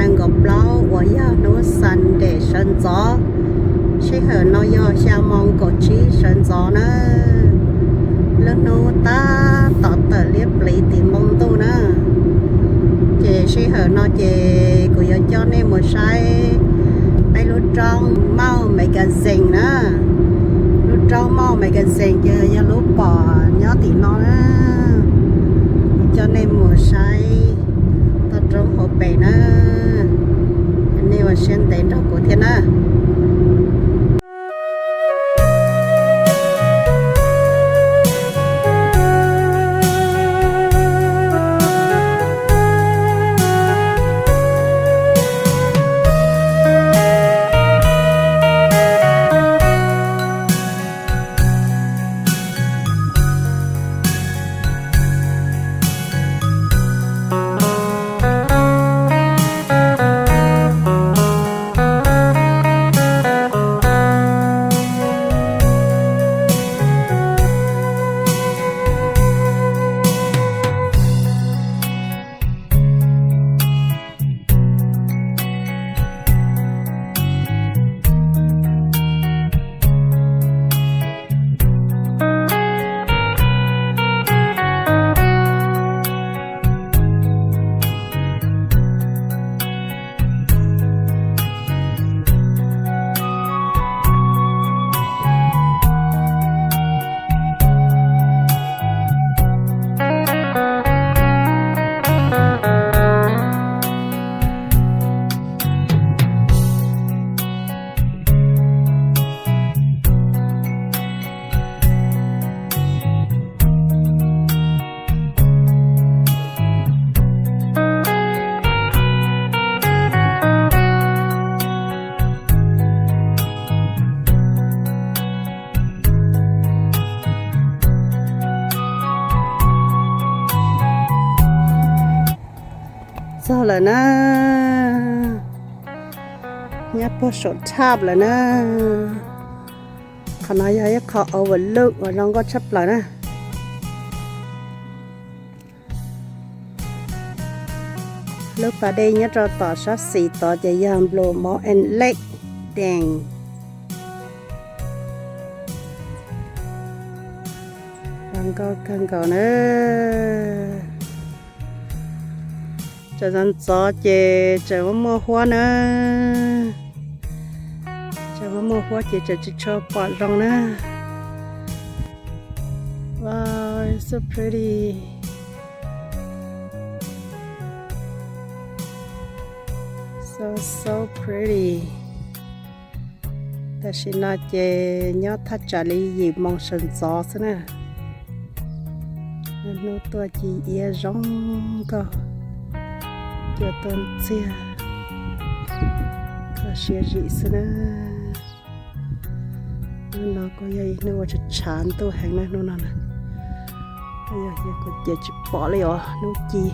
Nees nkaum plaub uas yog hnub Sunday sawv ntxov, sij hawm no yog xya moo kaum tsib sawv ntxov na. Lub hnub tab tom tawm liab pliv tim npoo ntuj na. Ces sij hawm no ces kuv yuav coj nej mus saib peb lub roob Mauj Magazine na. Lub roob Mauj Magazine ces yog lub pom nyob tim no na. Coj nej mus saib toj roob hauv pes na. Nej ua siab ntev nrog kuv thiab na. Txog lawm na, nyob puag saum thaj lawm na. Qhov no yog ib qho overlook uas zoo nkauj tshaj plaws na. Lub pas dej nyob rau tom sab xis tod ces yog Blue Mountain Lake Dam. Zoo nkauj kawg nkaus na. Tseem ntxov ntxov ces tseem muaj muaj huab na. Tseem muaj muaj huab ces tseem tsis tshua pom zoo na. Wow, it's so pretty. So, so pretty. Tam sim no ces nyob thaj tsam li yim moo sawv ntxov xwb na. Hnub tuaj ci iab zoo nkauj, cua tuaj ntxiag, kho siab zim xwb na. Hnub no kuj yog ib hnub uas tshav tshav ntuj heev na hnub no na. Yog kuv ces tsis pom li os, hnub ci tsis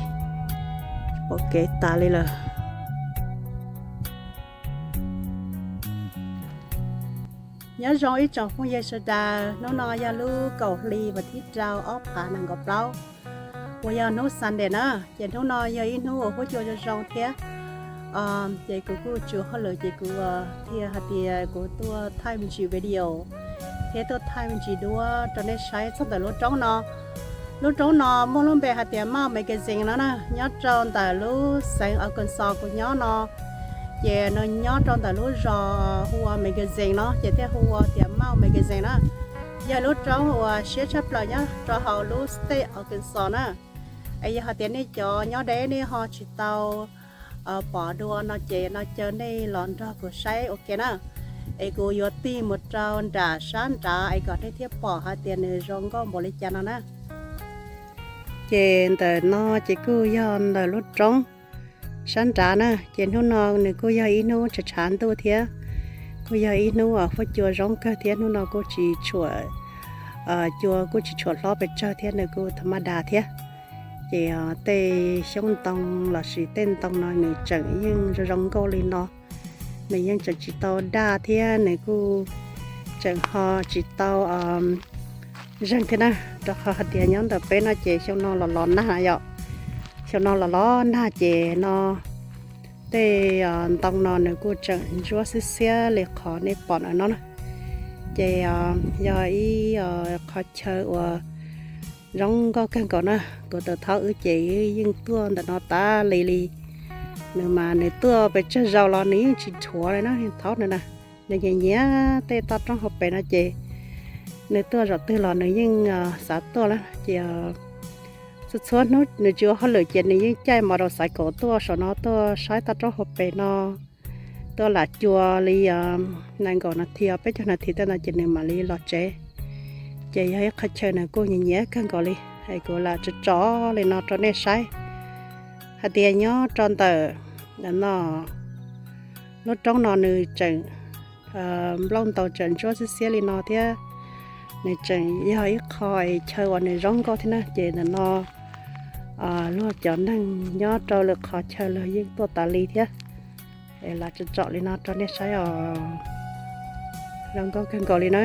pom kev tas li lawm. Nyob zoo ib tsoom phooj ywg sawv daws, hnub no yog lub kaum hli vas thib rau ob phav nees nkaum plaub uas yog hnub Sunday na. Ces hnub no yog ib hnub uas huab cua zoo zoo thiab. Ces kuv kuj tsuas hauj lwm ces kuv thiaj hais tias kuv tuaj thaij me ntsis video thiab tuaj thaij me ntsis duab rau nej saib txog ntawm lub roob no. Lub roob no muaj lub npe hais tias Mauj Magazine no na, nyob rau ntawm lub xeev Arkansas kuv nyob no. Ces nws nyob rau ntawm lub zos hu ua Magazine no ces thiaj hu ua tias Mauj Magazine na. Yog lub roob uas siab tshaj plaws nyob rau hauv lub state Arkansas na. Es yog hais tias nej cov nyob deb nej ho tsis tau pom dua no ces no caw nej los nrog kuv saib ua ke na. Es kuv yuav tig mus rau nram sab nrad es kom nej thiaj pom hais tias nws zoo nkauj npaum li cas no na. Ces ntawm no ces kuj yog ntawm lub roob sab nrad na. Ces hnub no nws kuj yog ib hnub tshav tshav ntuj thiab, kuj yog ib hnub huab cua zoo kawg thiab. Hnub no kuj tsis tshuam, cua kuj tsis tshuam hlob pes tsawg thiab, nws kuj tha maj das thiab. Ces tej xyoob ntoo lossis tej ntoo no nws tseem yeej zoo zoo nkauj li no, nws yeej tseem tsis tau daj thiab nws kuj tseem ho tsis tau zeeg thiab na. Rau qhov hais tias nyob ntawm peb no ces xyoo no los los nag yom, xyoo no los los nag ces no tej ntoo no nws kuj tseem ntsuab xiab xiab li qhov nej pom ntawm no na. Ces yog ib qhov chaw uas zoo nkauj kawg nkaus na. Kuv tus thaub wb ces yeej tuaj ntawm no tas li li. Nws mas nws tuaj pes tsawg zaus los nws yeej tsis dhuav li na, thaub nws na. Nws nyiam nyiam tej toj roob hauv pes no ces nws tuaj zaum twg los nws yeej xav tuaj lawm ces txhua txhua hnub nws tsis ua hauj lwm ces nws yeej caij mos rau xaiv kaum tuaj saum no tuaj saib toj roob hauv pes no, tuaj lam cuag li nees nkaum nas this, peb caug nas this tej no ces nws mam li los tsev. Ces yog ib qhov chaw nws kuj nyiam nyiam kawg nkaus li, es kuv lam tso tso li no rau nej saib hais tias nyob rau ntawm no lub roob no nws tseem nplooj ntoo tseem ntsuab xiab xiab li no thiab. Nws tseem yog ib qho chaw uas nws zoo nkauj thiab na, ces ntawm no luag cov neeg nyob rau lwm qhov chaw los yeej tuaj tas li thiab. Es lam tso tso li no rau nej saib os. Zoo nkauj kawg nkaus li na.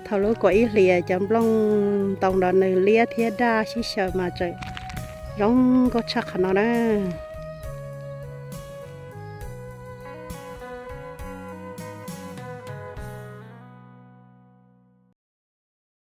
Thaum lub kaum ib hlis cov nplooj ntoo no nws liab thiab daj sib xyaw mas tseem zoo nkauj tshaj qhov no na.